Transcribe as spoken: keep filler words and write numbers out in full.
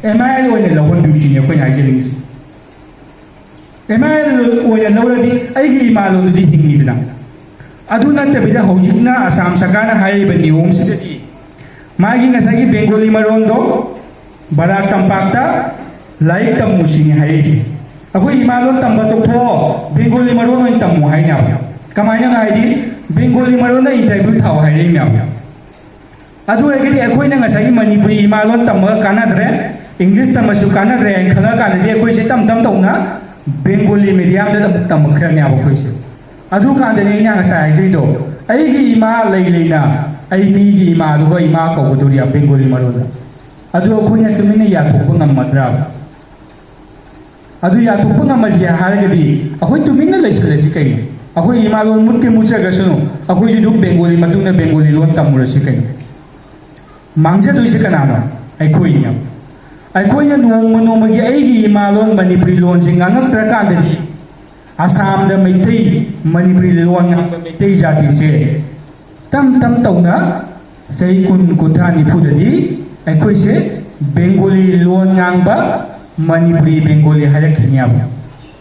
M ꯑꯥꯏ L ꯑꯣꯏꯅ ꯂꯧꯍꯟꯕꯤꯌꯨ ꯁꯤꯅꯤ ꯑꯩꯈꯣꯏꯅ ꯍꯥꯏꯖꯅꯤꯡꯉꯤꯁꯦ꯫ ꯑꯦꯝ ꯑꯥꯏ ꯑꯦꯜ ꯑꯣꯏꯅ ꯂꯧꯔꯗꯤ ꯑꯩꯒꯤ ꯏꯃꯥ ꯂꯣꯟꯗꯨꯗꯤ ꯍꯤꯡꯉꯤꯗꯅ꯫ ꯑꯗꯨ ꯅꯠꯇꯕꯤꯗ ꯍꯧꯖꯤꯛꯅ ꯑꯁꯥꯝ ꯁꯔꯀꯥꯔꯅ ꯍꯥꯏꯔꯤꯕ ꯅꯤꯌꯣꯝꯁꯤꯗꯗꯤ ꯃꯥꯒꯤ ꯉꯁꯥꯏꯒꯤ ꯕꯦꯡꯒꯣꯂꯤ ꯃꯔꯣꯟꯗꯣ ꯕꯔꯥꯛ ꯇꯝꯄꯥꯛꯇ ꯂꯥꯏꯔꯤꯛ ꯇꯝꯃꯨ ꯁꯤꯅꯤ ꯍꯥꯏꯔꯤꯁꯦ꯫ ꯑꯩꯈꯣꯏ ꯏꯃꯥ ꯂꯣꯟ ꯇꯝꯕ ꯇꯣꯛꯊꯣꯛꯑꯣ, ꯕꯦꯡꯒꯣꯂꯤ ꯃꯔꯣꯟ ꯑꯣꯏꯅ ꯇꯝꯃꯨ ꯍꯥꯏꯅꯦꯕ꯫ ꯀꯃꯥꯏꯅꯅꯣ ꯍꯥꯏꯗꯤ, ꯕꯦꯡꯒꯣꯂꯤ ꯃꯔꯣꯟꯗ ꯏꯟꯇꯔꯚ꯭ꯌꯨ ꯊꯥꯎ ꯍꯥꯏꯔꯛꯏꯅꯦꯕ꯫ ꯑꯗꯨ ꯑꯣꯏꯔꯒꯗꯤ ꯑꯩꯈꯣꯏꯅ ꯉꯁꯥꯏꯒꯤ ꯃꯅꯤꯄꯨꯔꯤ ꯏꯃꯥ ꯂꯣꯟ ꯇꯝꯃꯒ ꯀꯥꯟꯅꯗ꯭ꯔꯦ, ꯏꯪꯂꯤꯁ ꯇꯝꯃꯁꯨ ꯀꯥꯟꯅꯗ꯭ꯔꯦ ꯍꯥꯏꯅ ꯈꯪꯉꯀꯥꯟꯗꯗꯤ ꯑꯩꯈꯣꯏꯁꯦ ꯇꯞ ꯇꯞ ꯇꯧꯅ ꯕꯦꯡꯒꯣꯂꯤ ꯃꯦꯗꯤꯌꯝꯗ ꯑꯃꯨꯛ ꯇꯝꯃꯛꯈ꯭ꯔꯅꯦꯕ ꯑꯩꯈꯣꯏꯁꯦ꯫ ꯑꯗꯨꯀꯥꯟꯗꯅꯤ ꯑꯩꯅ ꯉꯁꯥꯏ ꯍꯥꯏꯖꯩꯗꯣ, ꯑꯩꯒꯤ ꯏꯃꯥ ꯂꯩ ꯂꯩꯅ ꯑꯩ ꯃꯤꯒꯤ ꯏꯃꯥꯗꯨꯒ ꯏꯃꯥ ꯀꯧꯒꯗꯣꯔꯤ ꯕꯦꯡꯒꯣꯂꯤ ꯃꯔꯣꯟꯗ꯫ ꯑꯗꯨ ꯑꯩꯈꯣꯏꯅ ꯇꯨꯃꯤꯟꯅ ꯌꯥꯊꯣꯛꯄ ꯉꯝꯃꯗ꯭ꯔꯥꯕ? ꯑꯗꯨ ꯌꯥꯊꯣꯛꯄ ꯉꯝꯃꯗꯤ ꯍꯥꯏꯔꯒꯗꯤ ꯑꯩꯈꯣꯏ ꯇꯨꯃꯤꯟꯅ ꯂꯩꯁꯤꯜꯂꯁꯤ ꯀꯩꯅꯣ? ꯑꯩꯈꯣꯏ ꯏꯃꯥ ꯂꯣꯟ ꯃꯨꯠꯀꯦ ꯃꯨꯠꯆꯈ꯭ꯔꯁꯅꯨ, ꯑꯩꯈꯣꯏꯁꯨ ꯑꯗꯨꯝ ꯕꯦꯡꯒꯣꯂꯤ ꯃꯇꯨꯡꯗ ꯕꯦꯡꯒꯣꯂꯤ ꯂꯣꯟ ꯇꯝꯃꯨꯔꯁꯤ ꯀꯩꯅꯣ? ꯃꯥꯡꯖꯗꯣꯏꯁꯦ ꯀꯅꯥꯅꯣ? ꯑꯩꯈꯣꯏꯅꯦ꯫ ꯑꯩꯈꯣꯏꯅ ꯅꯣꯡꯃ ꯅꯣꯡꯃꯒꯤ ꯑꯩꯒꯤ ꯏꯃꯥ ꯂꯣꯟ ꯃꯅꯤꯄꯨꯔꯤ ꯂꯣꯟꯁꯦ ꯉꯥꯡꯉꯛꯇ꯭ꯔꯀꯥꯟꯗꯗꯤ ꯑꯁꯥꯝꯗ ꯃꯩꯇꯩ, ꯃꯅꯤꯄꯨꯔꯤ ꯂꯣꯟ ꯉꯥꯡꯕ ꯃꯩꯇꯩ ꯖꯥꯇꯤꯁꯦ ꯇꯝ ꯇꯝ ꯇꯧꯅ ꯆꯍꯤ ꯀꯨꯟ, ꯀꯨꯟꯊ꯭ꯔꯥ, ꯅꯤꯐꯨꯗꯗꯤ ꯑꯩꯈꯣꯏꯁꯦ ꯕꯦꯡꯒꯣꯂꯤ ꯂꯣꯟ ꯉꯥꯡꯕ ꯃꯅꯤꯄꯨꯔꯤ ꯕꯦꯡꯒꯣꯂꯤ ꯍꯥꯏꯔꯛꯈꯤꯅꯦꯕ꯫